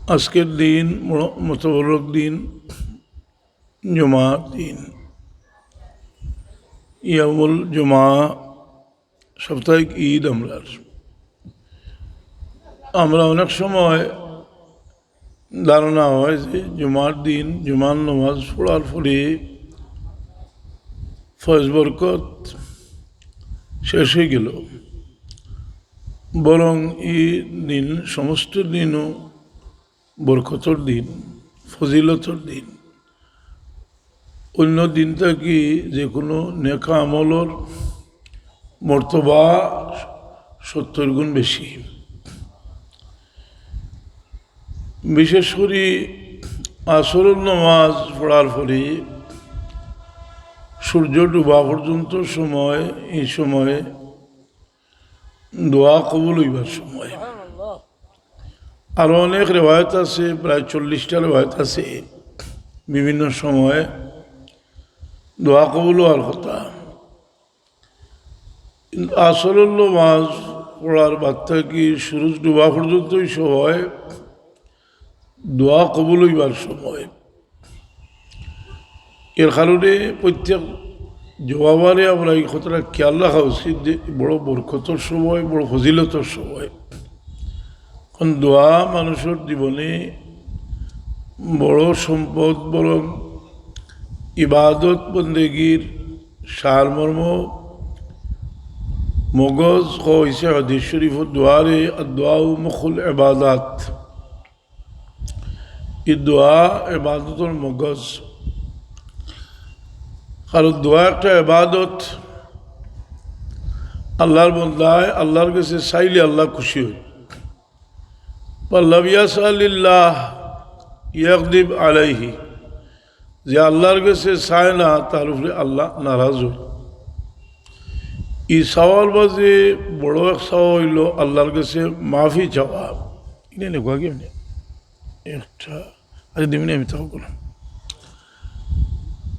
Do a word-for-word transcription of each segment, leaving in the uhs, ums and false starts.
আজকের দিন বড় মোতাবরক দিন, জুমার দিন, ইয়ামুল জুমা, সাপ্তাহিক ঈদ। আমরার আমরা অনেক সময় ধারণা হয় যে জুমার দিন জুমার নামাজ পড়ার পরে ফয়েজ বরকত শেষ হয়ে গেল, বরং এই দিন সমস্ত দিনও বরকতর দিন, ফজিলতর দিন। অন্য দিন থাকি যে কোনো নেক আমলর মর্তবা সত্তর গুণ বেশি। বিশেষ করে আসরর নামাজ পড়ার পরে সূর্য ডুবা পর্যন্ত সময়, এই সময় দোয়া কবুল হইবার সময়। আরো অনেক রেওয়ায়ত আছে, প্রায় চল্লিশটা রেওয়ায়ত আছে বিভিন্ন সময়ে দোয়া কবুল হওয়ার কথা। কিন্তু আসরর নামাজ পড়ার বাদ থাকি সূর্য ডুবা পর্যন্তই সময় দোয়া কবুল হইবার সময়। এর কারণে প্রত্যেক জুমাবারে আমরা এই কথাটা খেয়াল রাখা উচিত যে বড় বরকতর সময়, বড় ফজিলতর সময়। কারণ দোয়া মানুষের জীবনে বড় সম্পদ, বরং ইবাদত বন্দেগীর সারমর্ম, মগজ। কইছে হাদিস শরীফ, দোয়ারে আর দোয়াউ মুখুল ইবাদাত। এই দোয়া ইবাদতর মগজ। কারণ দোয়া একটা ইবাদত। আল্লাহর বন্দায় আল্লাহর কাছে চাইলে আল্লাহ খুশি হয়। "ওয়াল্লাযী ইয়াসআলিল্লাহ ইয়াগদিব আলাইহি", যে আল্লাহর কাছে চায় না, তার উপরে আল্লাহ নারাজ হয়। এই চাওয়ার মাঝে বড় এক চাওয়া হইল আল্লাহর কাছে মাফি চাওয়া। ইনে নেগুয়া কি মানে? একটা, আরে, দুই মিনিট আমি তাও করলাম।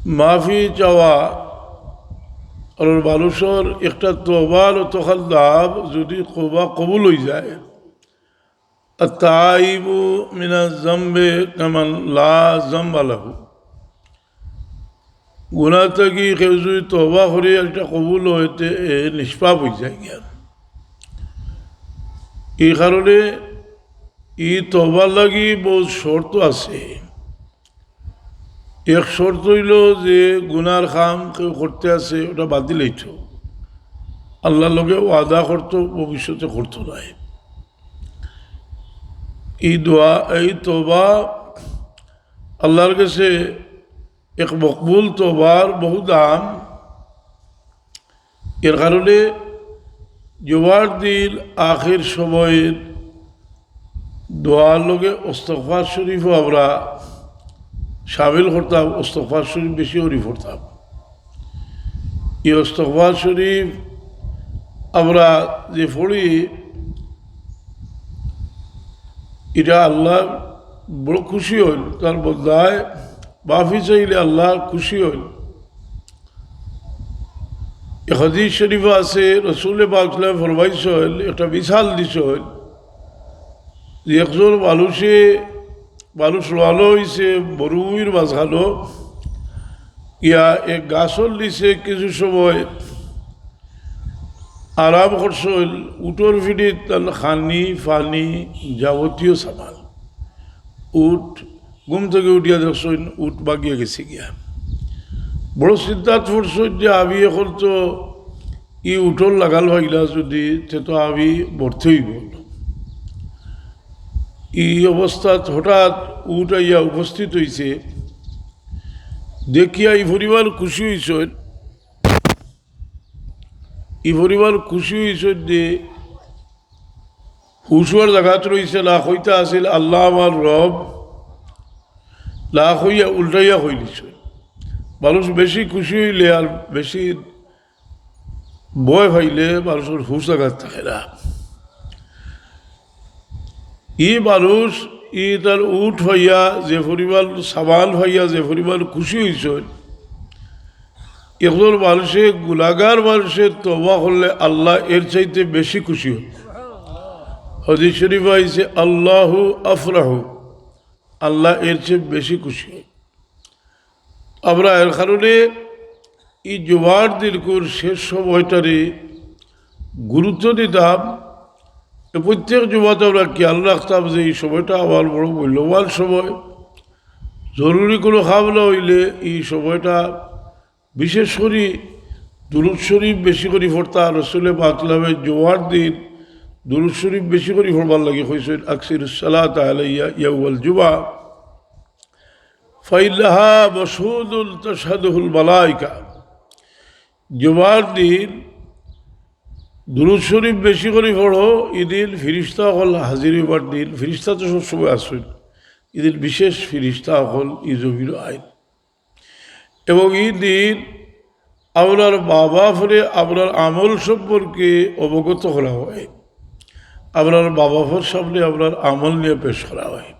মাফি চাওয়া, আর মানুষের একটা তওবার অতখান দাম, যদি তওবা কবুল হয়ে যায়, আত-তাইবু মিনাজ জামবি কামান লা জামবা লাহু। গুনাহ থাকি কেউ যদি তওবা করে, একটা কবুল হইতে, এ নিষ্পাপ হয়ে যায় গিয়া। এই কারণে এই তওবার লাগি বহুত শর্ত আছে। এক শর্ত হইল যে গুনার কাম কেউ করতে আছে, ওটা বাদ দিলেই তো। আল্লাহর লগে ওয়াদা করতো, ভবিষ্যতে করতো নায়। এই দোয়া, এই তওবা আল্লাহর কাছে এক মকবুল তওবার বহু দাম। এর কারণে জুমার দিন আখের সময়ের দোয়ার লগে ইস্তগফার শরীফও আমরা শামিল করতাম, ইস্তগফার শরীফ বেশি করি পড়তাম। এই ইস্তগফার শরীফ আমরা যে পড়ি, এটা আল্লাহ বড় খুশি হইল, তার বন্দায় মাফি চাইলে আল্লাহ খুশি হইল। এক হাদিস শরীফ আছে, রসুল পাক সাল্লাল্লাহু আলাইহি ওয়াসাল্লাম ফরমাইছইন, একটা মিসাল দিছইন যে একজন মানুষে, মানুষ রওয়ানা হইছে মরুভূমির মাঝখানো, গিয়া এক গাছর নিচে কিছু সময় আরাম করছইন, উটর পিঠিত তান খানি, পানি, যাবতীয় সামান। উট ঘুম থাকি উঠিয়া দেখছইন, উট ভাগিয়া গেছে গিয়া। বড় চিন্তাত পড়ছইন যে আমি এখন তো ই উটর লাগাল পাইলা যদি, তে তো আমি মরতে হইব। এই অবস্থাত হঠাৎ উট আইয়া উপস্থিত হইছে। দেখিয়া এই পরিবার খুশি হইছইন, এই পরিবার খুশি হইছইন যে হুশ অওয়ার জাগাত রইছে না, কইতা আছিল, "আল্লাহ আমার রব", না কইয়া উল্টাইয়া কইলিছইন। মানুষ বেশি খুশি হইলে আর বেশি ভয় পাইলে মানুষর হুশ জাগাত থাকে না। ই মানুষ, ই তার উট পাইয়া যে পরিমাণ, সামান পাইয়া যে পরিমাণ খুশি হইছইন, একজন মানুষে, গুনাগার মানুষে তওবা করলে আল্লাহ এর চাইতে বেশি খুশি হন। হাদিস শরীফ আইছে, "আল্লাহু আফরাহু আল্লাহ এর চেয়ে বেশি খুশি হয়। আমরা এর কারণে এই জুমার দিনকুর শেষ সময়টারে গুরুত্ব দিতাম। এ প্রত্যেক জুমাতে আমরা খেয়াল রাখতাম যে এই সময়টা আমার বড় মূল্যবান সময়। জরুরি কোনো কাম না হইলে এই সময়টা বিশেষ করি দুরুদ শরীফ বেশি করি পড়তা। রসুলে পাক সাল্লামে জুমার দিন দুরুদ শরীফ বেশি করি পড়বার লাগি কইছইন, "আকসিরুস সালাত আলাইয়া ইয়াউমাল জুমা, ফাইন্নাহা মশহুদুন তাশহাদুহুল মালাইকা।" জুমার দিন দুরুদ শরীফ বেশি করি পড়ো, ইদিন ফিরিস্তা অকল হাজির হইবার দিন। ফিরিস্তা তো সবসময় আছইন, ইদিন বিশেষ ফিরিস্তা অকল ই জমিনো আইন। এবং ই দিন আপনার মা বাপরে আপনার আমল সম্পর্কে অবগত করা হয়, আপনার মা বাপর সামনে আপনার আমল নিয়া পেশ করা হয়।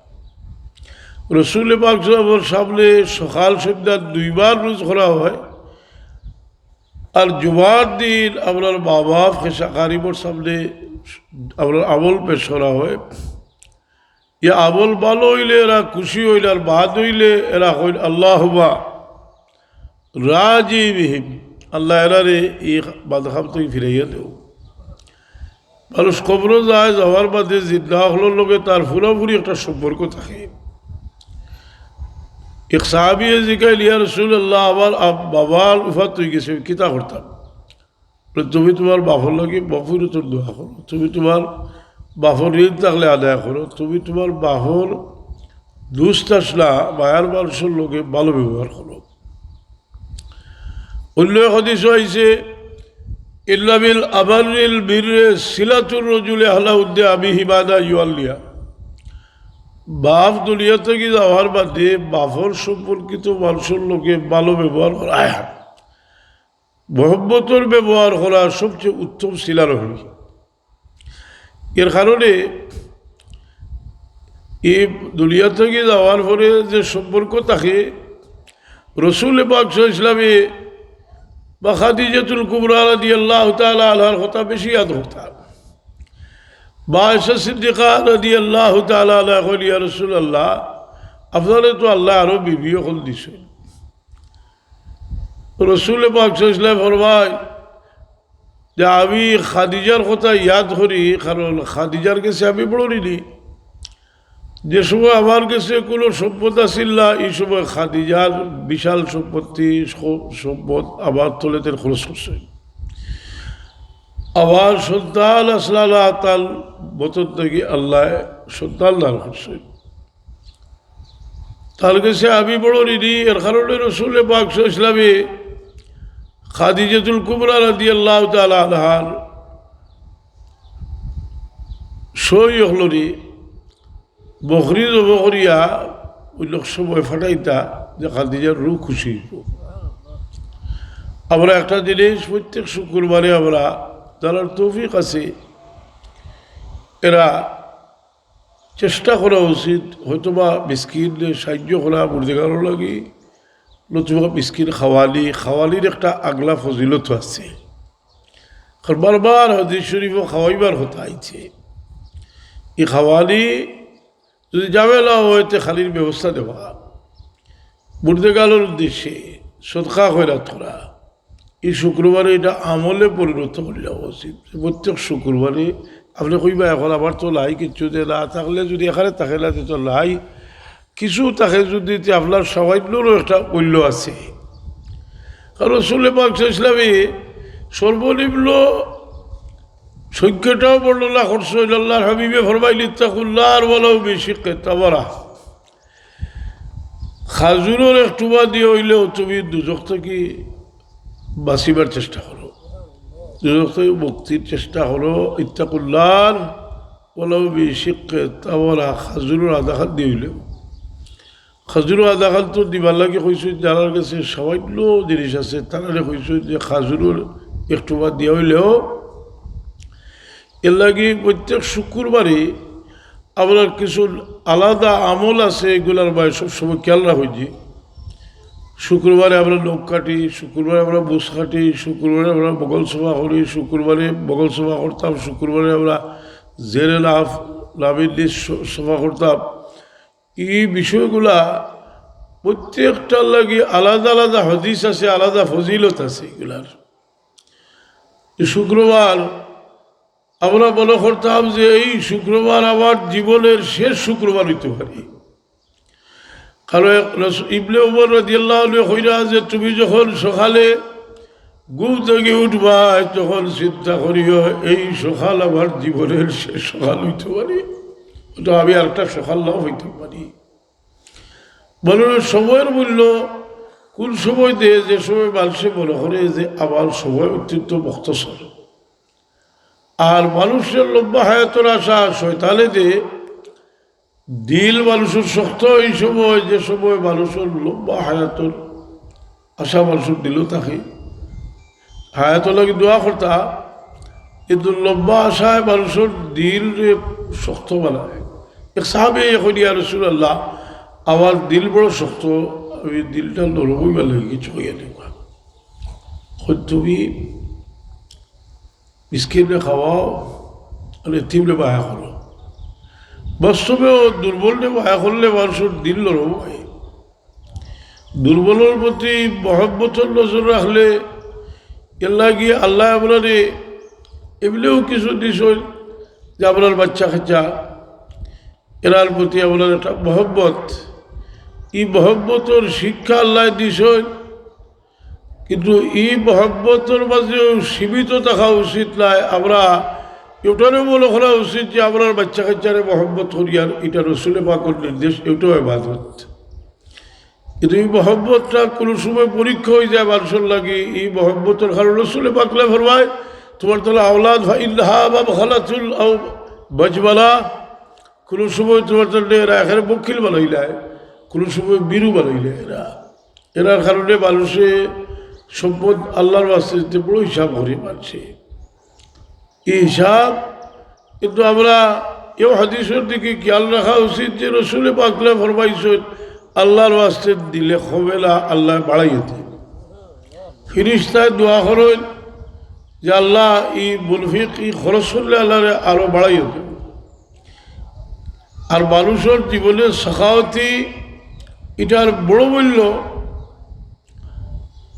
রসুল পাক সাল্লামর সামনে সকাল সন্ধ্যা দুইবার রুজ করা হয়। আর জুমার দিন আপনার মা বাপ খেশা কারিমর সামনে আপনার আমল পেশ করা হয়। ই আমল ভালো হইলে এরা খুশি হইন, আর বাদ হইলে এরা কইন, "আল্লাহুম্মা রাজি বিহিম।" আল্লাহ, এরারে ই বাদ কাম থাকি ফিরাইয়া দেও। মানুষ কবরো যায়, যাওয়ার বাদে জিন্দা অকলর লগে তার পুরাপুরি একটা সম্পর্ক থাকে। এক সাহাবিয়ে জিকাইল, "ইয়া রাসূলুল্লাহ, আমার আব-, বাবার উফাত হই গেছে, কিতা করতাম?" বলে, "তুমি তোমার বাপর লাগি মগফিরাতর দোয়া করো, তুমি তোমার বাপর ঋণ থাকলে আদায় করো, তুমি তোমার বাপর দুস্ত আছলা, মায়ার মানুষর লগে ভালো ব্যবহার করো।" অন্য এক হাদিসও আইছে, "ইন্না মিন আবাররিল বিররি সিলাতুর রাজুলি আহলা উদ্দি আবিহি বাদা ইউয়াল্লিয়া।" বাপ দুনিয়া থাকি যাওয়ার বাদে বাপর সম্পর্কিত মানুষর লগে ভালো ব্যবহার করা, মহব্বতর ব্যবহার করা সবচেয়ে উত্তম সিলা রহমি। এর কারণে এই দুনিয়া থাকি যাওয়ার পরে যে সম্পর্ক থাকে, রসুল পাক সাল্লাল্লাহু আলাইহি ওয়াসাল্লামে বা খাদিজাতুল কুবরা রাদিয়াল্লাহু তাআলা আনহার কথা বেশি ইয়াদ করতা। বা আয়েশা সিদ্দিকা রাদিয়াল্লাহু তাআলা আনহা কইলা, "ইয়া রাসূলুল্লাহ, আপনারে তো আল্লায় আরো বিবি অকল দিছইন।" রসুল পাক সাল্লাল্লাহু আলাইহি ওয়াসাল্লাম ফরমায় যে, "আমি খাদিজার কথা ইয়াদ করি, কারণ খাদিজার গেছে আমি বড় ঋণী। যে সময় আমার গেছে কোনো সম্পদ আছিল না, ই সময় খাদিজার বিশাল সম্পত্তি, স-, সম্পদ আমার তলেতে খরচ করছইন। আমার সন্তান আছলা না, তার বতন থাকি আল্লায় সন্তান দান করছইন। তার গেছে আমি বড় ঋণী।" এর কারণে রসুল পাক সাল্লাল্লাহু আলাইহি ওয়াসাল্লামে খাদিজাতুল কুবরা রাদিয়াল্লাহু তাআলা আনহার সই অকলরে বকরি জব করিয়া অউ লোক সময় ফাটাইতা যে খাদিজার রুহ খুশি অইবো। আমরা একটা জিনিস প্রত্যেক শুক্রবারে আমরা, যারার তৌফিক আছে, এরা চেষ্টা করা উচিত, হয়তোবা মিসকিনরে সাহায্য করা, মুর্দেগারর লাগি, নতুবা মিসকিন খাওয়ানি, খাওয়ানির একটা আগলা ফজিলত আছে। কারণ বারবার হাদিস শরীফও খাওয়াইবার কথা আইছে। ই খাওয়ানি যদি ঝামেলা হয়, তে খানির ব্যবস্থা দেওয়া, মুর্দেগারর উদ্দেশ্যে সদকা খয়রাত করা, ই শুক্রবারে ইটা আমলে পরিণত করিয়া উচিত। প্রত্যেক শুক্রবারে আপনে কইবা, "এখন আমার তো নাই কিচ্ছু, তে না থাকলে যদি এখানে থাকে না, তে তো নাই।" কিছু থাকে যদি, তে আপনার সামান্যরও একটা মূল্য আছে। কারণ রসুল পাক সাল্লাল্লাহু আলাইহি ওয়াসাল্লামে সর্বনিম্ন সংখ্যাটাও বর্ণনা করছইন। আল্লাহর হাবিবে ফরমাইলা, "ইত্তাকুন নার ওয়ালাউ বিশিক্কি তামরা।" খাজুরর এক টুবা দিয়া অইলেও তুমি দুজখ থাকি বাঁচিবার চেষ্টা করো, দুজখ থাকি মুক্তির চেষ্টা করো। ইত্তাকুন নার ওয়ালাউ বিশিক্কি তামরা, খাজুরর আধা খান দিয়া অইলেও। খাজুরর আধা খান তো দিবার লাগি কইছইন, যারার গেছে সামান্য জিনিস আছে, তারারে কইছইন যে খাজুরর এক টুবা দিয়া অইলেও। এর লাগি প্রত্যেক শুক্রবারে আমরার কিছু আলাদা আমল আছে, এগুলার বায় সবসময় খেয়াল রাখা অয় যে শুক্রবারে আমরা নখ কাটি, শুক্রবারে আমরা বুছ কাটি, শুক্রবারে আমরা বগল সাফা করি, শুক্রবারে বগল সাফা করতাম, শুক্রবারে আমরা জেরে লাভ, লাভের নিচ স-, সাফা করতাম। এই বিষয়গুলা প্রত্যেকটার লাগি আলাদা আলাদা হাদিস আছে, আলাদা ফজিলত আছে এগুলার। এই শুক্রবার আমরা মনে করতাম যে এই শুক্রবার আমার জীবনের শেষ শুক্রবার অইতে পারে, কারণ রস-, ইবনে উমর রাদিয়াল্লাহু আনহু কইরা যে তুমি যখন সকালে ঘুম থাকি উঠবায় তখন চিন্তা করিও এই সকাল আমার জীবনের শেষ সকাল অইতে পারে, তো আমি আরেকটা সকাল নাও পাইতাম পারি। বলুন, সময়ের মূল্য কোন সময় দেয়? যে সময় মানুষে মনে করে যে আমার সময় অত্যন্ত মুখতসর। আর মানুষের লম্বা হায়াতর আশা শয়তানে দেয়। দিল মানুষের শক্ত এই সময়, যে সময় মানুষের লম্বা হায়াতর আশা মানুষের দিলো থাকে। হায়াতর লাগি দোয়া করতা, কিন্তু লম্বা আশায় মানুষের দিলরে শক্ত বানায়। এক সাহাবী কইন, "ইয়া রাসূলুল্লাহ, আমার দিল বড় শক্ত, আমি দিলটা নরম অইবার লাগি কিছু কইয়া দেবা।" কইন, "তুমি মিসকিনরে খাওয়াও, আর এতিমরে মায়া করো।" বাস্তবেও দুর্বলরে মায়া করলে মানুষের দিল নরম হয়। দুর্বলর প্রতি মহব্বতর নজর রাখলে, এর লাগি আল্লাহ আমরারে এমনিও কিছু দিছইন যে আমরার বাচ্চা কাচ্চা, এরার প্রতি আমরার একটা মহব্বত, এই মহব্বতর শিক্ষা আল্লাহ দিছইন। কিন্তু এই মহব্বতর মাঝেও সীমিত থাকা উচিত নায়। আমরা এটারও মনে করা উচিত যে আমরার বাচ্চা কাচ্চারে মহব্বত করি, আর এটা রসুলে পাকর নির্দেশ, এটাও ইবাদত। কিন্তু এই মহব্বতটা কোনো সময় পরীক্ষা হয়ে যায় মানুষের লাগি। এই মহব্বতর কারণে রসুলে পাকলে ফরমায়, "তোমার তাহলে আওলাদ ফাইন্নাহা মাবখালাতুল আও মাজবালা।" কোনো সময় তোমার তাহলে এরা এখানে বকিল বানাইলায়, কোনো সময় বিরু বানাইলায় এরা। এরার কারণে মানুষে সম্পদ আল্লাহর ওয়াস্তে দিতে বড় হিসাব করে মানছে। এই হিসাব কিন্তু আমরা এও হাদিসের দিকে খেয়াল রাখা উচিত যে রসুলে পাকলে ফরমাইছেন, আল্লাহর ওয়াস্তে দিলে কমে না, আল্লাহ বাড়াইয়া দেন। ফিরিস্তায় দোয়া করেন যে, "আল্লাহ, এই মুনফিক, এই খরচ করলে আল্লাহরে আরো বাড়াইয়া দেন।" আর মানুষের জীবনে সাখাওয়াতি, এটার বড় মূল্য।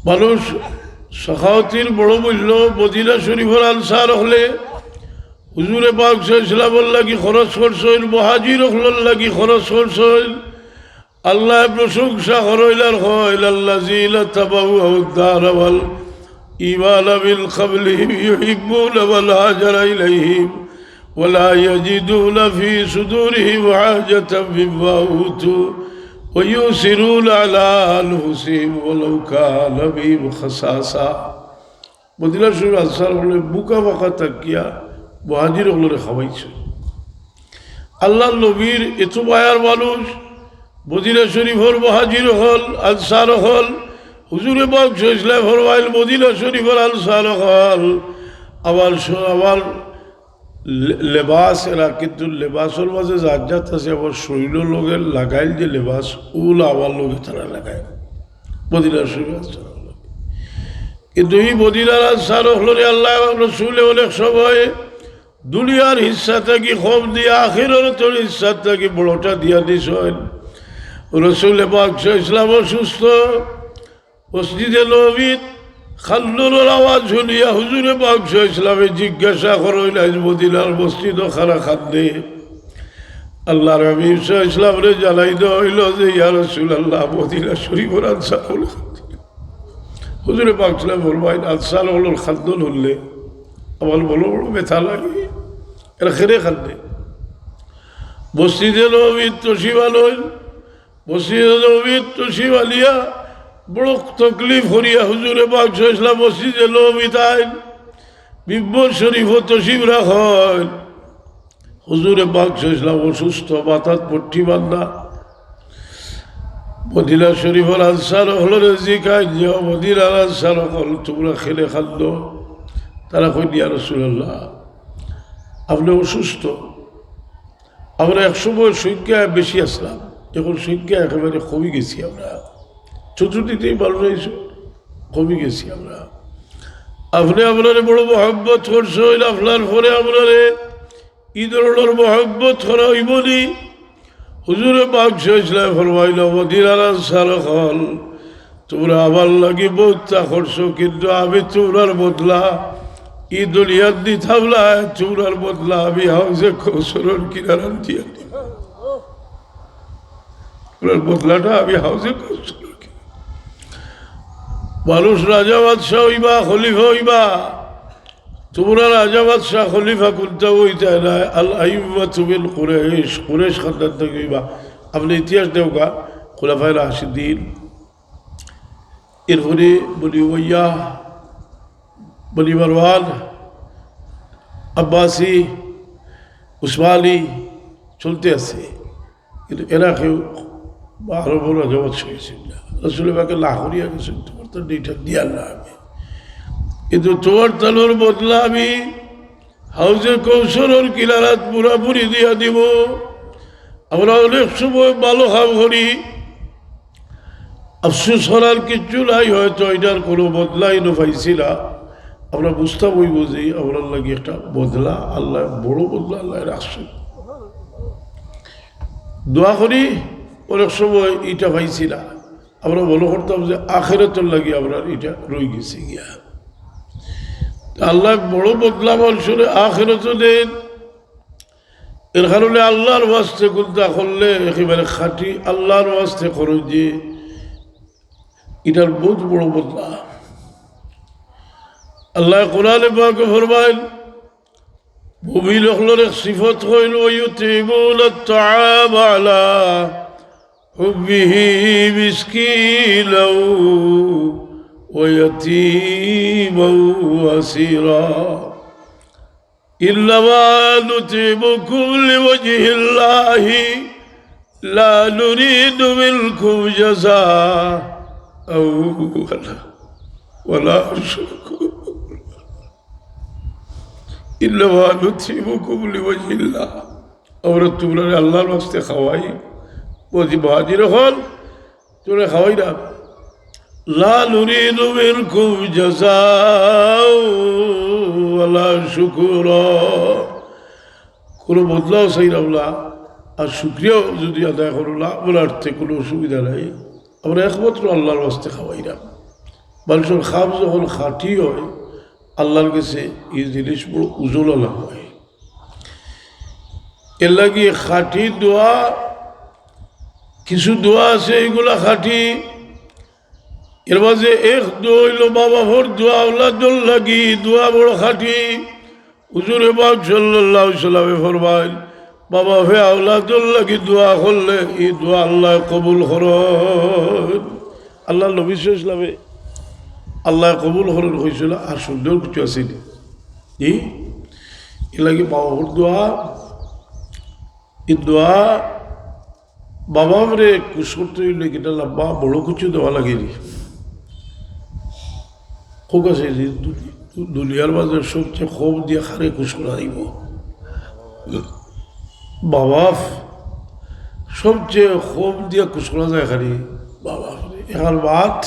মানুষ সাখাওয়াতির বড় মূল্য। মদিনা শরীফর আনসার হকলে হুজুরে পাক সাল্লাল্লাহু আলাইহি ওয়াসাল্লামর লাগি খরচ করছইন, মুহাজির হকলর লাগি খরচ করছইন। আল্লাহ প্রশংসা করইল আর কইল, "আল্লাযীনা তাবাওয়াউদ দারা ওয়াল ঈমানা মিন ক্বাবলিহিম ইউহিব্বুনা মান হাজারা ইলাইহিম ওয়া লা ইয়াজিদুনা ফি সুদুরিহিম হাজাতাম মিম্মা উতু ওয়া ইউসিরুনা আলা আনফুসিহিম ওয়ালাউ কানা বিহিম খাসাসা।" মদিনা শরীফর আনসার হকলে বুকা ফাকা থাকিয়া মুহাজির হকলরে খাওয়াইছে। আল্লাহর নবীর এত মায়ার মানুষ, মদিনা শরীফর মুহাজির হকল, আনসার হকল, হুজুরে পাক সাল্লাল্লাহু আলাইহি ওয়াসাল্লাম ফরমাইল, "মদিনা শরীফর আনসার হকল, আমার স-, আমার লে-, লেবাস এরা কিন্তু লেবাসর মাঝে জাত জাত আছে, আমার শরীরর লগে লাগাইল যে লেবাস, ওলা আমার লগে তারা লাগাইল।" মদিনা শরীফর আনসার হকল। কিন্তু এই মদিনার আনসার হকলরে আল্লাহ এবং রসুলে অনেক সময় দুনিয়ার হিস্সা থাকি কম দিয়া আখিরাতর হিস্সা থাকি বড়টা দিয়া দিছইন। রসুলে পাক সাল্লাল্লাহু আলাইহি ওয়াসাল্লাম অসুস্থ, মসজিদে নববীত কান্দনর আওয়াজ শুনিয়া হুজুরে পাক সাল্লাল্লাহু আলাইহি ওয়াসাল্লামে জিজ্ঞাসা করইন, "আইজ মদিনার মসজিদো কারা কান্দে?" আল্লাহর হাবিব সাল্লাল্লাহু আলাইহি ওয়াসাল্লামরে জানাই দেওয়া অইল যে, "ইয়া রাসূলুল্লাহ, মদিনা শরীফর আনসার হকলে কান্দে।" হুজুরে পাক সাল্লাল্লাহু আলাইহি ওয়াসাল্লাম ফরমাইন, "আনসার হকলর কান্দন হুনলে আমার বড় বড় ব্যথা লাগে, এরা কেনে কান্দে?" মসজিদে নববীত তশরিফ আনইন, মসজিদে নববীত তশরিফ আনিয়া বড় তকলিফ করিয়া হুজুরে পাক সাল্লাল্লাহু আলাইহি ওয়াসাল্লাম মসজিদে নববীত আইন, মিম্বর শরীফো তশরিফ রাখইন। হুজুরে পাক সাল্লাল্লাহু আলাইহি ওয়াসাল্লাম অসুস্থ, মাথাত পট্টি বান্ধা। মদিনা শরীফর আনসার হকলরে জিকাইন যে, "ও মদিনার আনসার হকল, তুমরা কেনে কান্দো?" তারা কইন, "ইয়া রাসূলুল্লাহ, আপনে অসুস্থ। আমরা এক সময় সংখ্যায় বেশি আছলাম, এখন সংখ্যা একেবারে কমি গেছি আমরা। চতুর্দিকেই মানুষ আইছে, কমি গেছি আমরা। আপনে আমরারে বড় মহব্বত করছইন, আপনার পরে আমরারে ই ধরনর মহব্বত করা অইবো নি?" হুজুরে পাক সাল্লাল্লাহু আলাইহি ওয়াসাল্লাম ফরমাইলা, "মদিনার আনসার অকল, তুমরা আমার লাগি বউততা করছো, কিন্তু আমি তুমরার বদলা ই দুনিয়াত দিতাম নায়, তুমরার বদলা আমি হাউজে কৌসরর কিনারাত দিয়া দিমু।" তুমরার বদলাটা আমি হাউজে কৌসরর কিনারাত। মানুষ রাজা বাদশা অইবা, খলিফা অইবা, তুমরা রাজা বাদশা খলিফা কুনটাউ অইতায় নায়, আল আইম্মাতু মিন কুরাইশ, কুরাইশ খান্দান থাকি অইবা। আপনে ইতিহাস দেউক্কা, খুলাফায়ে রাশিদিন, এরপরে বনি উমাইয়া, বনি মারওয়ান, আব্বাসি, উসমানি, চলতে আছে। কিন্তু এরা কেউ বা আরবর রাজা বাদশা অইছিল না। রাসূলে পাকে না করিয়া গেছইন, তুমার তো দুইটা দিয়ার না আমি। কিন্তু তুমার তানর বদলা আমি হাউজে কৌসরর কিনারাত পুরাপুরি দিয়া দিমু। আমরা অনেক সময় ভালা কাম করি, আফসোস করার কিচ্ছু নাই, হয়তো ইটার কুনু বদলা ইনো পাইছি না। আমরা বুঝতাম অইবো যে আমরার লাগি একটা বদলা আল্লায়, বড় বদলা আল্লায় রাখছইন। দোয়া করি, অনেক সময় ইটা পাইছি না, আমরা মনো করতাম যে আখেরাতর লাগি আমরার ইটা রইগেছে গিয়া। আল্লায় বড় বদলা মানষরে আখেরাতো দেইন। এর কারণে আল্লার ওয়াস্তে কুনতা করলে একেবারে খাঁটি আল্লার ওয়াস্তে করইন যে, ইটার বউত বড় বদলা। আল্লায় কোরআনে পাকে ফরমাইন, মুমিন অকলর এক সিফত অইল, "ওয়া ইউতিমুনাত তাআমা আলা হুব্বিহি মিসকিনাও ওয়া ইয়াতীমাও ওয়া আসীরা।" إنما نطعمكم لوجه الله لا نريد منكم جزاء ولا شكورا إنما نطعمكم لوجه الله। আমরা তুমরারে আল্লার ওয়াস্তে খাওয়াই, বুঝি বাজির হল, তুমরারে খাওয়াইরাম। لا نريد منكم جزاء ولا شكورا। কুনু বদলাও চাইরাম না, আর শুকরিয়াও যুদি আদায় করো না, আমরার তে কুনু অসুবিধা নাই। আমরা একমাত্র আল্লার ওয়াস্তে খাওয়াইরাম। মানষর কাম যখন খাঁটি অয়, আল্লার গেছে ই জিনিস বড় ওজনআলা অয়। এরলাগি খাঁটি দোয়া, কিছু দোয়া আছে ইগুলা খাঁটি। এর মাঝে এক দোয়া অইলো মা বাফর দোয়া আওলাদর লাগি, দোয়া বড় খাঁটি। হুজুরে পাক সাল্লাল্লাহু আলাইহি ওয়াসাল্লামে ফরমাইন, মা বাফে আওলাদর লাগি দোয়া করলে ই দোয়া আল্লায় কবুল করইন। আল্লার নবী সাল্লাল্লাহু আলাইহি ওয়াসাল্লামে আল্লায় কবুল করইন কইছইন, আর সুন্দর কিছু আছে নি? জি? এরলাগি মা বাফর দোয়া, ই দোয়া মা বাফরে খুশ করতে অইলে কিতা লম্বা বড় কিছু দেওয়া লাগে নি? খুব আছে যে দুনি-, দুনিয়ার মাঝে সবচেয়ে কম দিয়া কারে খুশ করা যাইবো? মা বাফ। সবচেয়ে কম দিয়া খুশ করা যায় কারে? মা বাফরে। এখান মাত,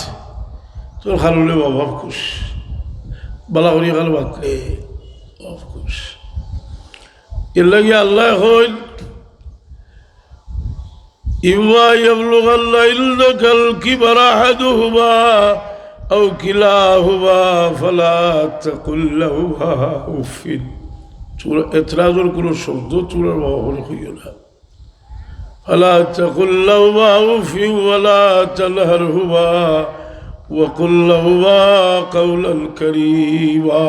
তোর কারণে মা বাফ খুশ। বালা করি এখান মাতলে মা বাফ খুশ। এরলাগি আল্লায় কইন, إما يبلغن عندك الكبر أحدهما أو كلاهما فلا تقل لهما أف। তুমরা এতরাজর কুনু শব্দ তুমরার মা বাফরে কইও না। فلا تقل لهما أف ولا تنهرهما وقل لهما قولا كريما।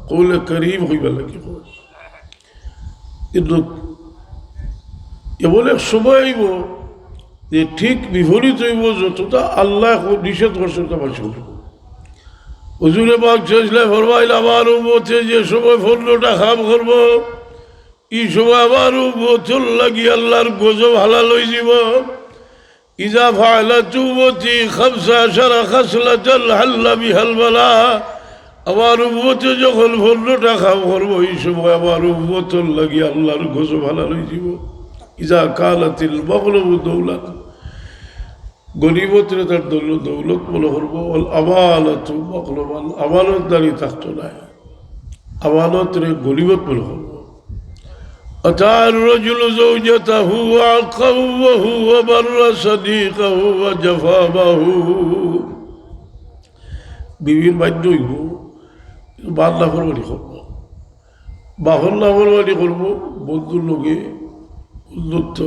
কওলে করিম কইবার লাগি কইন। কিন্তু এমন এক সময় আইবো যে ঠিক বিপরীত অইবো, যতটা আল্লায় নিষেধ করছইন অতা মানষে করবো। হুজুরে পাক সাল্লাল্লাহু আলাইহি ওয়াসাল্লাম ফরমাইন, আমার উম্মতে যে সময় পনেরোটা কাম করবো, ই সময় আমার উম্মতর লাগি আল্লার গজব হালাল অইযিবো। إذا فعلت أمتي خمس عشر خصلة حل بها البلاء। আমার উম্মতে যখন পনেরোটা কাম করবো, ই সময় আমার উম্মতর লাগি আল্লার গজব হালাল অইযিবো। إذا كانت المغنم دولة، গনিমতরে তার দৌল-, দৌলত মনো করবো, والأمانة مغنما، আমানতদারি থাকতো নায়, আমানতরে গনিমত মনো করবো। أطاع الرجل زوجته وعقه وهو بر صديقه وجفا أباه। বিবির বাধ্য অইবো, কিন্তু বাপ নাফরমানি করবো, বাপর নাফরমানি করবো, বন্ধুর লগে বন্ধুত্ব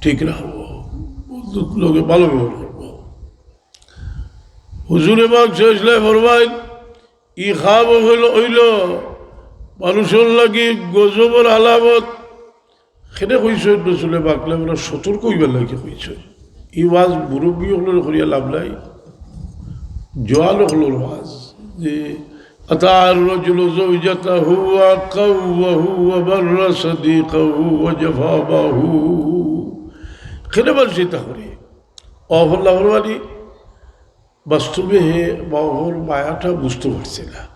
ঠিক রাখবো, বন্ধুর লগে ভালো ব্যবহার করবো। হুজুরে পাক সাল্লাল্লাহু আলাইহি ওয়াসাল্লাম ফরমাইন, ই খাব অইল, অইল মানুষর লাগি গজবর আলামত। কেনে কইছইন রসুলে পাকে? আমরা সতর্ক অইবার লাগি কইছইন। ই ওয়াজ মুরব্বি অকলরে করিয়া লাভ নাই, জোয়ান অকলর ওয়াজ। যে أطاع الرجل زوجته وعقه وهو بر صديقه وجفا أباه। কেনে মানুষ ইতা করে? অফল্লা ফরমানি বাস্তবে হে বাবার মায়াটা বুঝতে পারছে না।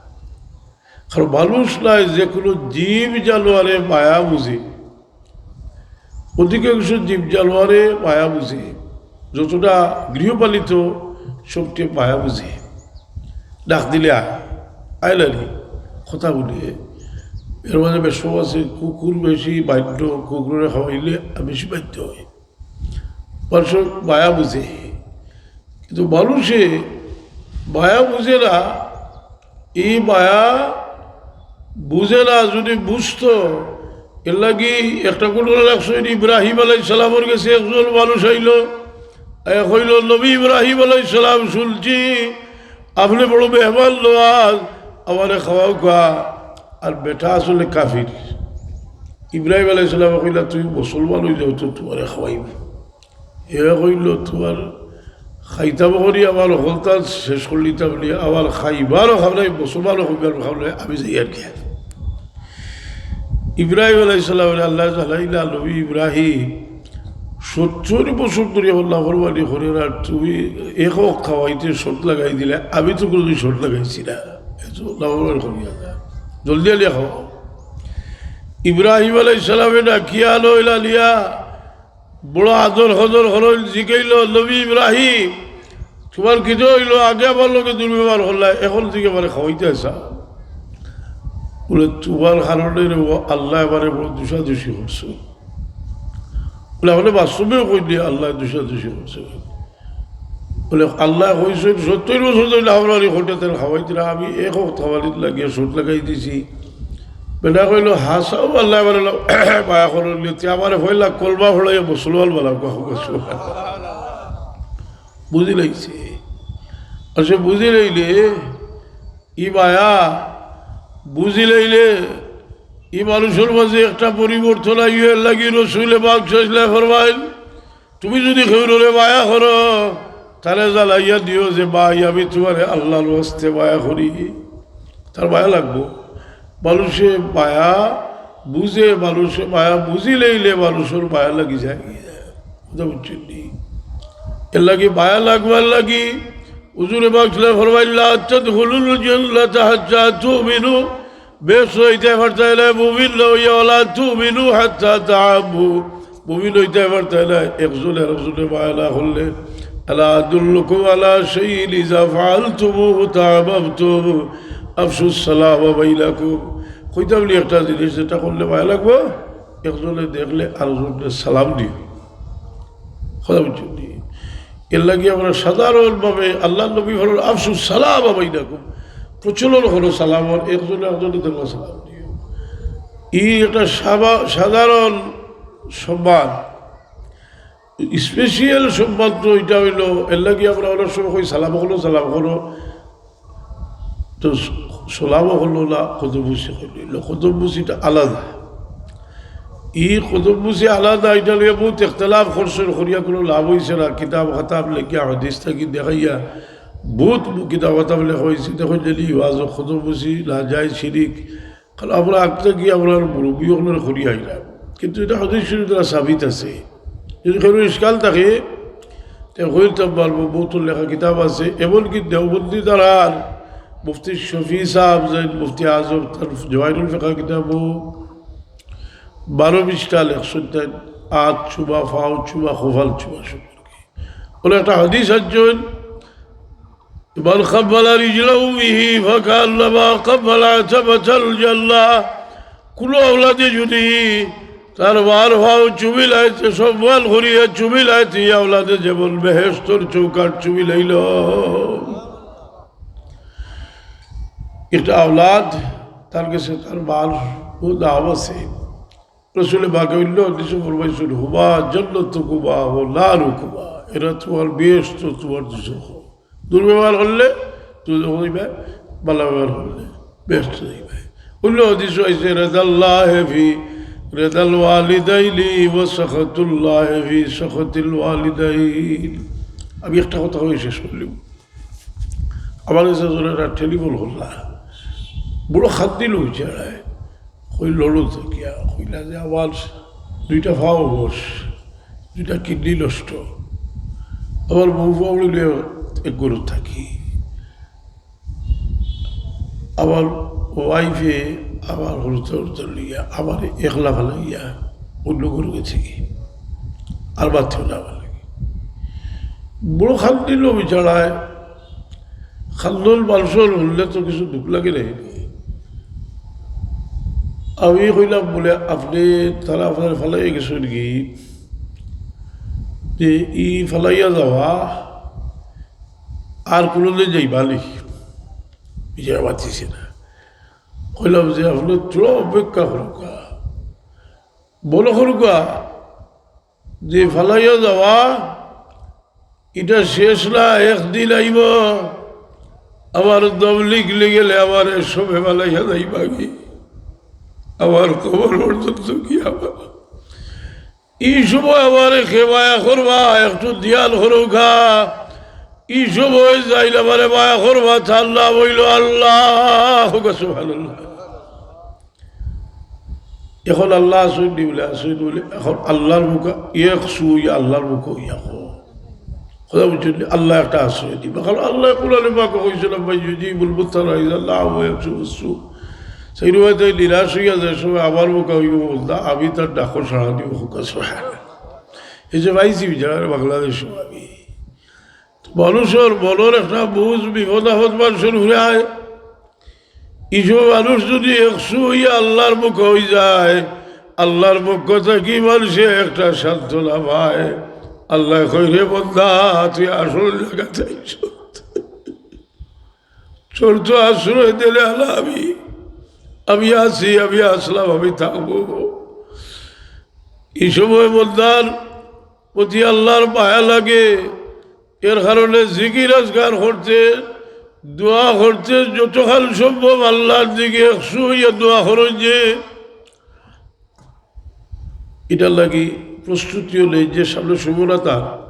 কারণ মানুষ নায়, যে কোনো জীব জানোয়ারে মায়া বুঝে, অধিকাংশ জীব জানোয়ারে মায়া বুঝে, যতটা গৃহপালিত সবটি মায়া বুঝে। ডাক দিলে আয়, আয় না নি, কথা বলে। এর মাঝে বেশ আছে, কুকুর বেশি বাধ্য, কুকুরে খাওয়াইলে বেশি বাধ্য হয়। মানুষর মায়া বুঝে, কিন্তু মানুষে মায়া বুঝে না। ই মায়া বুঝে না, যদি বুঝতো। এর লাগি একটা ঘটনা লাগছে, ইব্রাহিম আলাইহিস সালামর গেছে একজন মানুষ আইলো, আইয়া কইল, "নবী ইব্রাহিম আলাইহিস সালাম, শুনছি আপনি বড় মেহমান নওয়াজ, আমারে খাওয়াউক্কা।" আর বেটা আসলে কাফির। ইব্রাহিম আলাইহিস সালামে কইলা, "তুমি মুসলমান অই যাও তো তুমারে খাওয়াইমু।" হে কইল, "তুমার খাইতাম করি আমার হকলতা শেষ করি দিতাম নি, আমার খাইবারও খাও নাই, মুসলমানও খাইবার খাও নাই, আমি যাই আর কি।" ইব্রাহিম আলাইহিস সালামরে আল্লায় জানাইলা, "নবী ইব্রাহিম, সত্তর বছর ধরি আমার নাফরমানি করের, আর তুমি এক হক খাওয়াইতে শর্ত লাগাই দিলে, আমি তো কোনোদিন শর্ত লাগাইছি না, এত নাফরমানি করিয়া না, জলদি আনিয়া খাওয়াও।" ইব্রাহিম আলাইহিস সালামে ডাকিয়া আনইন, আনিয়া বড় আদর কদর করইন, জিকাইল, "নবী ইব্রাহিম, তুমার কিতা অইল? আগে আমার লগে দুর্ব্যবহার করলায়, এখন থাকি আমারে খাওয়াইতায় চাও?" বলে, "তুমার কারণে রে ও আল্লায় আমারে বড় দুষাদুষি করছে।" বলে, "আপনে বাস্তবেও কইন দি আল্লায় দুষাদুষি করছে।" বলে, "আল্লায় কইছইন, সত্তর বছর ধরি নাফরমানি করতে, তাইন খাওয়াইতে না, আমি এক হক খাওয়ানিত লাগিয়া শর্ত লাগাই দিছি।" বেটা কইল, "হাছাউ আল্লায় আমারে লা-, মায়া করইন, তে আমারে পয়লা কলমা পড়াইয়া মুসলমান বানাউক্কা।" বুঝি লাইছে। আর সে বুঝি লাইলে, ই মায়া বুঝি লাইলে, ই মানুষর মাঝে একটা পরিবর্তন আইবো। এর লাগি রসুলে পাক সাল্লাল্লাহু আলাইহি ওয়াসাল্লাম ফরমাইন, "তুমি যদি কেউরে মায়া করো, তারে জানাইয়া দিও যে, 'ভাই, আমি তুমারে আল্লাহর ওয়াস্তে মায়া করি।'" তার মায়া লাগবো। মানুষে মায়া বুঝে, মানুষে মায়া বুঝি লাইলে মানুষর মায়া লাগি যায়। কথা বুঝছইন নি? এর লাগি মায়া লাগবার লাগি হুজুরে পাক সাল্লাল্লাহু আলাইহি ওয়াসাল্লাম ফরমাইলা, "লা তাদখুলুল জান্নাতা হাত্তা তুমিনু।" বেহেশত অইতায় পারতায় না, মুমিন না অইয়া, "ওয়ালা তুমিনু হাত্তা তাহাব্বু।" মুমিন অইতায় পারতায় না, একজনে আরকজনরে মায়া না করলে। "আলা আদুল্লুকুম আলা শাইইন ইযা ফাআলতুমুহু তাহাব্বাবতুম, আফশুস সালামা বাইনাকুম।" কইতাম নি একটা জিনিস, যেটা করলে মায়া লাগবো, একজনে দেখলে আরকজনরে সালাম দিও। কথা বুঝছইন নি? এর লাগি আমরা সাধারণভাবে আল্লাহর নবী বলেন, "আফশু সালাম বাইনাকুম", প্রচলন করো সালামর, একজনে একজনরে দেখলে সালাম দিও। ই একটা সাবা-, সাধারণ সম্মান। স্পেশাল সম্মান তো ইটা অইলো, এর লাগি আমরা অনেক সময় কই, "সালাম করো, সালাম করো।" তো স-, সালামও করলো না, কদমবুসি করলো। কদমবুসিটা আলাদা। ই কদমবুসি আলাদা, ইটা লইয়া বহুত ইখতিলাফ করছইন, করিয়া কোনো লাভ অইছে না। কিতাব খাতাব লেখিয়া, হাদিস থাকি দেখাইয়া, বহুত কিতাব খাতাব লেখা অইছে। দেখো, যদি ওয়াজ কদমবুসি না যায়, শিরিক। কারণ আমরা আগ থাকি আমরার মুরব্বি অকলরে করি আইলাম, কিন্তু ইটা হাদিস শরীফ দ্বারা সাবিত আছে। যদি কোনো ইশকাল থাকে, তে কইতাম পারবো, বহুত লেখা কিতাব আছে। এমনকি দেওবন্দি দ্বারার মুফতি শফি সাহেব যেইন মুফতি আজম, তার জওয়াহিরুল ফিকাহ কিতাবও বারো পৃষ্ঠা লেখছইন, তাইন আত ছুবা, ফাও ছুবা, কপাল ছুবা সম্পর্কে। বলে একটা হাদিস আনছইন, "মান কাব্বালা রিজলাহু বিহি ফাকান্নামা কাব্বালা আতাবাতাল জান্নাহ।" কুনু আওলাদে যুদি তার মার পাও চুমিলাইতে সম্মান করিয়া চুমিলাইতে, ই আওলাদে যেমন বেহেশতর চৌকাঠ চুমিলাইল। একটা আওলাদ, তার গেছে তার মার বড় দাম আছে। রসুলে পাকে অইন্য হাদিসো ফরমাইছইন, "হুমা জান্নাতুকুমা ওয়া নারুকুমা।" এরা তুমার বেহেশত, তুমার দুজখ। দুর্ব্যবহার করলে দুজখ যাইবায়, ভালা ব্যবহার করলে বেহেশত যাইবায়। অইন্য হাদিসো আইছে, "রিদাল্লাহি ফি রিদাল ওয়ালিদাইনি ওয়া সাখাতুল্লাহি ফি সাখাতিল ওয়ালিদাইন।" আমি একটা কথা কইয়া শেষ করিলিমু। আমার গেছে একজনে একটা টেলিফোন করলা, বড় কান্দিল বেচারায়। কইল, লড়ো তো কিয়া? কইলা যে, "আমার দুইটা পাও বশ, দুইটা কিডনি নষ্ট, আমার বউ পাউড়ি লইয়া এক ঘরো থাকি, আমার ওয়াইফে আমার হরুতা হরুতা লইয়া আমার একলা ফালাইয়া অইন্য ঘরো গেছে গি, আর বাদ না ফালাই।" বড় কান্দিল বেচারায়। কান্দন মানষর হুনলে তো কিছু দুখ লাগে না নি? আমি কইলাম, বুলে, "আপনে, তারা আপনারে ফালাইয়া গেছইন গি, যে ই ফালাইয়া যাওয়া আর কুনুদিন যাইবা নি?" বেচারা মাতিছে না। কইলাম যে, "আপনে থুড়া অপেক্ষা করউক্কা, মনো করউক্কা যে ফালাইয়া যাওয়া ইটা শেষ না, একদিন আইবো, আমার দম নিকলি গেলে আমারে সবে ফালাইয়া যাইবা গি, আমার কবর পর্যন্ত গিয়া আমার, ই সময় আমারে কে মায়া করবা, একটু ধিয়ান করউক্কা, ই সময় যাইন আমারে মায়া করবা, তার নাম অইলো আল্লাহ।" কউক্কা সুবহানাল্লাহ। এখন আল্লাহ আশ্রয় দিবলে, আশ্রয় দিবলে, এখন আল্লাহর মুখা, এক সুই আল্লাহর মুখা অইয়া কও। কথা বুঝছইন নি? আল্লাহ একটা আশ্রয় দিবা। কারণ আল্লায় কোরআনে পাকো কইছইন, "আম্মান ইউজিবুল মুত্তারা ইযা দাআহু ওয়া ইয়াকশিফুস সু।" সেই রুবাইতে নিরাশ অইয়া যে সময় আমার মুখা অইবো, "বন্দা, আমি তার ডাকো সাড়া দিমু।" কউক্কা সুবহানাল্লাহ। এই যে পাইছি বেচারারে বাংলাদেশো আমি। মানষর মনর একটা বুঝ, বিপদ আপদ মানষর ঘুরে আয়। ইসব মানুষ যুদি একশো অইয়া আল্লাহর মুখা অইযায়, আল্লাহর পক্ষ থাকি মানষে একটা সান্ত্বনা পায়। আল্লায় কয়, "রে বন্দা, তুই আসল জাগাত আইছস।" চোর তো আশ্রয় দিলে আলা আমি, আমি আছি, আমি আসলাম, আমি থাকবো। ই সময় বন্দার প্রতি আল্লাহর মায়া লাগে, এর কারণে জিকির আজকার করতে, দোয়া করতে, যতখান সম্ভব আল্লাহর দিকে একশো অইয়া দোয়া করইন যে, ইটার লাগি প্রস্তুতিও নেইন যে সামনে সময় না তার,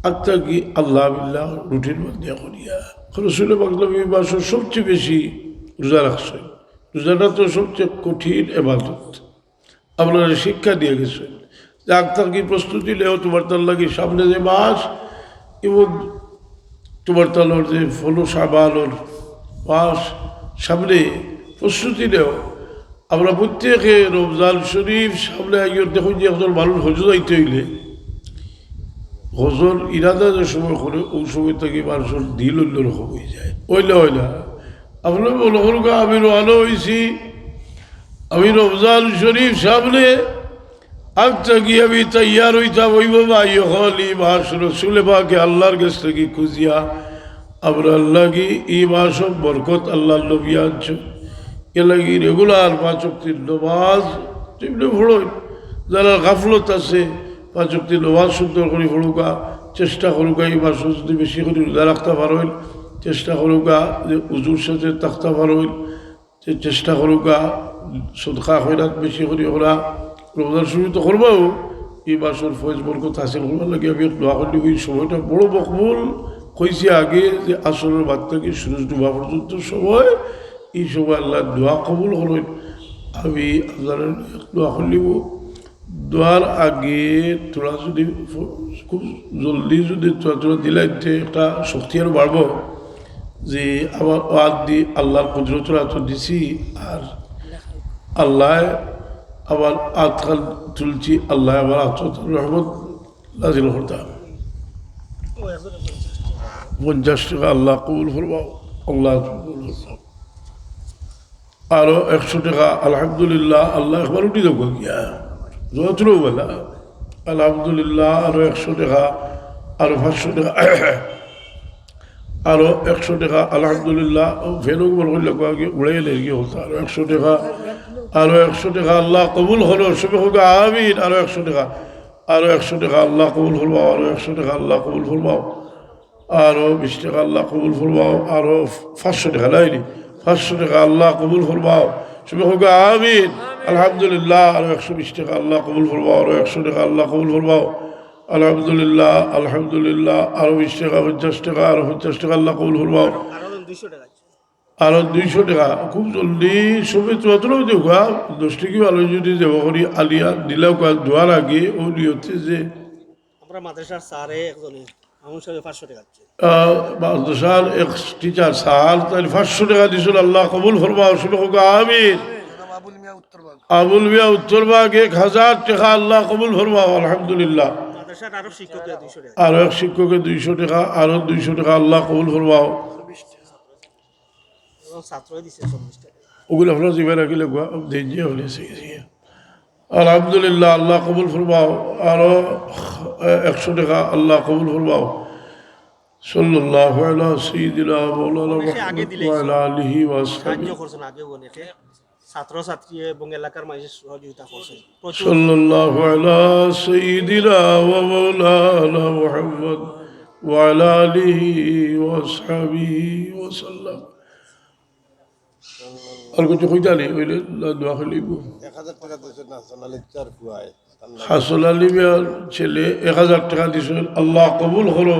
আগ থাকি আল্লাহ বিল্লাহ রুটিন বান্ধিয়া করিয়া। রসুলে পাক নবী মাসো সবচেয়ে বেশি রোজা রাখছইন। রোজাটা তো সবচেয়ে কঠিন এবাদত। আপনারে শিক্ষা দিয়া গেছইন যে আগ থাকি প্রস্তুতি নেও, তুমার তার লাগি সামনে যে মাস এবং তুমার তার যে ফলো শাবানর মাস, সামনে প্রস্তুতি নেও। আমরা প্রত্যেকে রমজান শরীফ সামনে আইয়ার, দেখইন যে একজন মানুষ হজো যাইতে অইলে হজর ইরাদা যে সময় করে, অউ সময় থাকি মানষর দিল অইন্য রকম অইযায়। অইলা, অইলা। আপনে মনো করউক্কা, আমি রওয়ানা অইছি, আমি রমজান শরীফ সামনে, আগ থাকি আমি তৈয়ার অইতাম অইবো বা, ই অকল ই মাস রসুলে পাকে আল্লাহর গেছ থাকি খুজিয়া, আমরার লাগি ই মাসো বরকত আল্লাহর নবী আনছইন। এর লাগি regular পাঁচ ওয়াক্তর নমাজ যেমনে পড়ইন, যারার গাফলত আছে, পাঁচ ওয়াক্তর নমাজ সুন্দর করি পড়উক্কা, চেষ্টা করউক্কা, ই মাসো যুদি বেশি করি রোজা রাখতা পারইন, চেষ্টা করউক্কা যে উজুর সাথে থাকতা পারইন, যে চেষ্টা করউক্কা সদকা খয়রাত বেশি করি করা, রমজান শরীফ তো করবাউ, ই মাসর ফয়েজ বরকত হাসিল করবার লাগি আমি এক দোয়া করিলিমু। ই সময়টা বড় মকবুল, কইছি আগে যে আসরর বাদ থাকি সুরুজ ডুবা পর্যন্ত সময়, ই সময় আল্লায় দোয়া কবুল করইন। আমি আপনারার এক দোয়া করিলিমু। দোয়ার আগে থুড়া যুদি ফ-, খুব জলদি যুদি থুড়া থুড়া দিলাইতে একটা শক্তি আরো বাড়বো যে আমার আত দি আল্লাহর কুদরতর আতো দিছি, আর আল্লায় আমার আতখান তুলছি, আল্লায় আমার আতো রহমত নাজিল করতা। পঞ্চাশ টেকা আল্লাহ কবুল ফরমাও, আল্লাহ কবুল ফরমাও। আরো একশো টেকা, আলহামদুলিল্লাহ, আল্লাহ একবার উঠি দেবো গিয়া। যত বলা, আলহামদুলিল্লাহ, আরো একশো টেকা, আরো পাঁচশো টেকা, আরো একশো টেকা, আলহামদুলিল্লাহ, ও ফেরো বল করলে কয়েক উড়াই লেগে হতো, আরো একশো টেকা, আরো একশো টেকা, আল্লাহ কবুল করো, সবে হোক আমিন, আরো একশো টেকা, আরো একশো টেকা, আল্লাহ কবুল ফরমাও, আরো একশো টেকা, আল্লাহ কবুল ফরমাও। আরো বিশ টেকা আল্লাহ কবুল ফরমাও, আরো পাঁচশো টেকা নাইনি, পাঁচশো টেকা আল্লাহ কবুল ফরমাও। সবে হোক আমিন। আলহামদুলিল্লাহ, আরো একশো বিশ টেকা আল্লাহ কবুল ফরমাও, আরো একশো টেকা আল্লাহ কবুল ফরমাও। আলহামদুলিল্লাহ, আলহামদুলিল্লাহ, আরো বিশ টেকা, পঞ্চাশ টেকা, আরো পঞ্চাশ টেকা আল্লাহ কবুল ফরমাও। আরো দুইশো টেকা। আরো দুইশো টেকা, খুব জলদি সবে তো অতটাও দেউকা, দশ টেকা ভালো যদি দেব করি আলিয়া দিলাউকা দোয়ার আগে ও নিয়তে যে আমরা মাদ্রাসার স্যারে একজনে, আমার সাথে পাঁচশো টেকা দিচ্ছে। আহ, মাদ্রাসার এক টিচার স্যার, তাই পাঁচশো টেকা দিছিল, আল্লাহ কবুল ফরমাও, সবে হোক আমিন। জনাব আবুল মিয়া উত্তরবাগ। আবুল মিয়া উত্তরবাগ এক হাজার টেকা, আল্লাহ কবুল ফরমাও, আলহামদুলিল্লাহ। মাদ্রাসার আরো শিক্ষকের দুইশো টেকা। আরো এক শিক্ষকের দুইশো টেকা, আরো দুইশো টেকা, আল্লাহ কবুল ফরমাও। এবং ছাত্রই দিছে চল্লিশ টেকা। ওগুলো আপনারা জিম্মা রাখিলে গুয়া, দিন যে হলে সেই, সেই। আলহামদুলিল্লাহ, আল্লাহ কবুল ফরমাও। আরো একশো টেকা, আল্লাহ কবুল ফরমাও। সাল্লাল্লাহু আলা সাইয়্যিদিনা মাওলানা অনেকে আগে মুহাম্মদ দিলে ওয়া আলা আলিহি ওয়া সাহায্য আসহাবিহি। করছেন, আগেও অনেকে ছাত্রছাত্রী এবং এলাকার মানুষের সহযোগিতা করছেন। প্রচুর। সাল্লাল্লাহু আলা সাইয়্যিদিনা ওয়া মাওলানা মুহাম্মদ ওয়া আলা আলিহি ওয়া আসহাবিহি ওয়া সাল্লাম। আর কিছু কইতা নি, অইলে না দোয়া করি লইব। এক হাজার টেকা দিছে না, সোনালী চার ফুয়ায়। হাসন আলী মিয়ার ছেলে এক হাজার টেকা দিছে, আল্লাহ কবুল করো।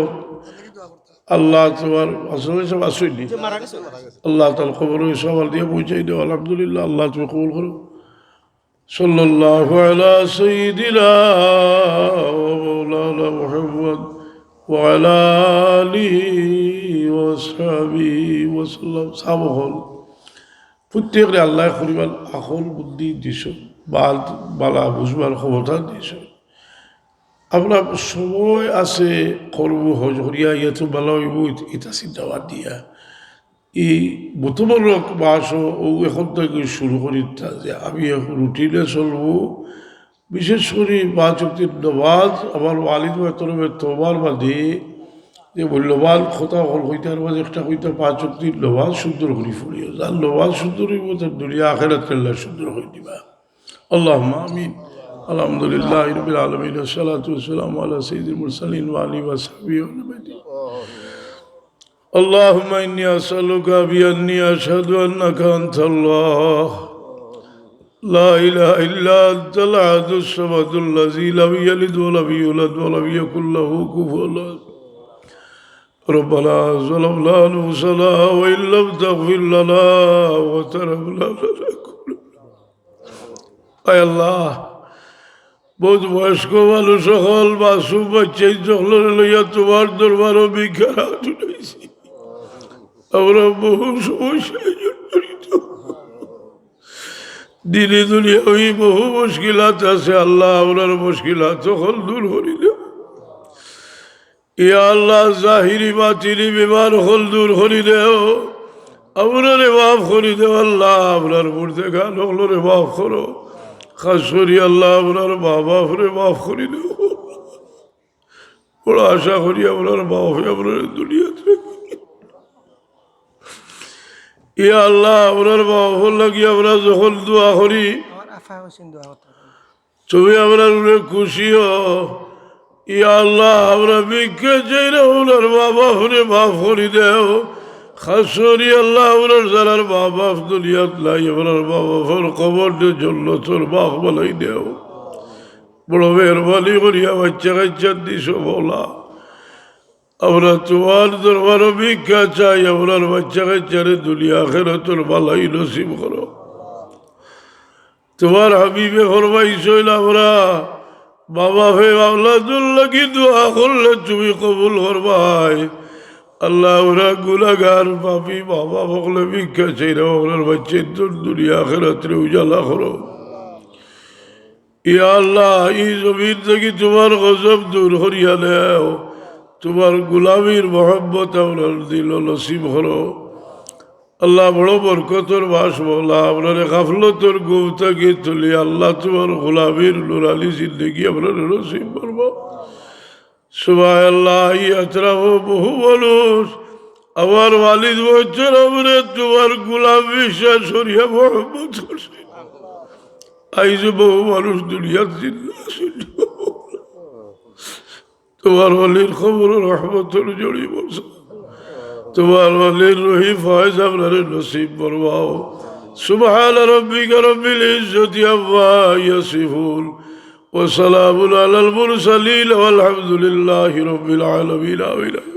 আল্লাহ তোমার হাসন আলী সাহেব আসইনি। আল্লাহ তাআলা কবর সওয়াল দিয়া পৌঁছাই দেও, আলহামদুলিল্লাহ, আল্লাহ তুমি কবুল করো। সাল্লাল্লাহু আলা সাইয়্যিদিনা ওয়া মাওলানা মুহাম্মদ ওয়া আলা আলিহি ওয়া সাহবিহি ওয়া সাল্লাম। সাব অকল, প্রত্যেকরে আল্লাহ পরিমাণ আকল বুদ্ধি দিছে, বাল-, বালা বুঝবার ক্ষমতা দিছে। আমরা সময় আছে, করব হজ করিয়া, ইয়া তো বালা অইব, ইত-, ইতা চিন্তা বাদ দিয়া। এই মুতাবারক মাস ও এখন থেকে শুরু করি তা যে আমি এখন রুটিনে চলব। বিশেষ করি পাঁচ ওয়াক্তের নামাজ, আমার ওয়ালিদ মাহতরমে তোমার মাঝে যে মূল্যবান কথা অকল কইতা, তার মাঝে একটা কইতা পাঁচ ওয়াক্তের নামাজ সুন্দর করি পড়িও। যার নামাজ সুন্দর অইব, তার দুনিয়া আখেরাত আল্লাহ সুন্দর করি দিবা। আল্লাহুম্মা আমিন। আলহামদুলিল্লাহি রাব্বিল আলামিন, ওয়াসসালাতু ওয়াসসালামু আলা সাইয়্যিদিল মুরসালিন ওয়া আলিহি ওয়া সাহবিহি ওয়া সাল্লাম। اللهم إني أسألك بأني أشهد أنك أنت الله، لا إله إلا أنت الأحد الصمد الذي لم يلد ولم يولد ولم يكن له كفوا أحد. ربنا ظلمنا أنفسنا وإن لم تغفر لنا وترحمنا لنكونن. আয় আল্লাহ, বহুত বয়স্ক মানুষ অকল, মাসুম বাচ্চা অকলরে লইয়া তোমার দরবারো ভিক্ষার হাত উঠাইছি। আমরা বহু সমস্যায় জর্জরিত। দিনি দুনিয়াবি বহু মুশকিলাত আছে, আল্লাহ, আমরার মুশকিলাত অকল দূর করি দেও। ইয়া আল্লাহ, জাহিরি বাতিনি বেমার অকল দূর করি দেও, আমরারে মাফ করি দেও আল্লাহ, আমরার মুর্দেগান অকলরে মাফ করো। খাস করি আল্লাহ, আমরার মা বাফরে মাফ করি দেও। বড় আশা করি আমরার মা বাফে আমরারে দুনিয়াত রাখি। ইয়া আল্লাহ, আমরার মা বাফর লাগি আমরা যখন দোয়া করি, আমার আফা হোসেন দোয়া করতে পারেন। তুমি আমরার উপরে খুশি হও। ইয়া আল্লাহ, আমরা ভিক্ষা চাইরা আমরার মা বাফরে মাফ করি দেও। খাস করি আল্লাহ, আমরার যারার মা বাফ দুনিয়াত নাই, আমরার মা বাফর কবররে জন্নতর বাগ বানাই দেও। বড় মেহেরবানি করিয়া বাচ্চা কাচ্চা দিছো মৌলা। আমরা তোমার দরবারো ভিক্ষা চাই, আমরার বাচ্চা কাচ্চারে দুনিয়া আখেরাতর ভালাই নসিব করো। তোমার হাবিবে ফরমাইছইন, আমরা মা বাফে আওলাদর লাগি দোয়া করলে তুমি কবুল করবায়। আল্লাহ, আমরা গুনাগার পাপী মা বাফ অকলে ভিক্ষা চাইরা আমরার বাচ্চাইন্তর দুনিয়া আখেরাতরে উজালা করো। ইয়া আল্লাহ, ই জমিন থাকি তোমার গজব দূর করিয়া নেও, তোমার গোলামির মহব্বত আমরার দিলো নসিব করো। আল্লাহ, বড় বরকতর মাস মওলা, আমরারে গাফলতর ঘুম থাকি তুলি, আল্লাহ, তুমার গোলামির নুরানি জিন্দেগি আমরারে নসিব ফরমাও। সুবহানাল্লাহ, এই আতরাফো বহু মানুষ আমার ওয়ালিদ মুহতারামরে তুমার গোলাম বিশ্বাস করিয়া মহব্বত করছে। আইজ বহু মানুষ দুনিয়াত জিন্দা আছে। তুমার ওয়ালির কবরো রহমতর ঝড়ি বর্ষা। তুমার ওয়ালির রুহি ফয়েজ আমরারে নসিব ফরমাও। سبحان ربك رب العزة عما يصفون وسلام على المرسلين والحمد لله رب العالمين. آمين.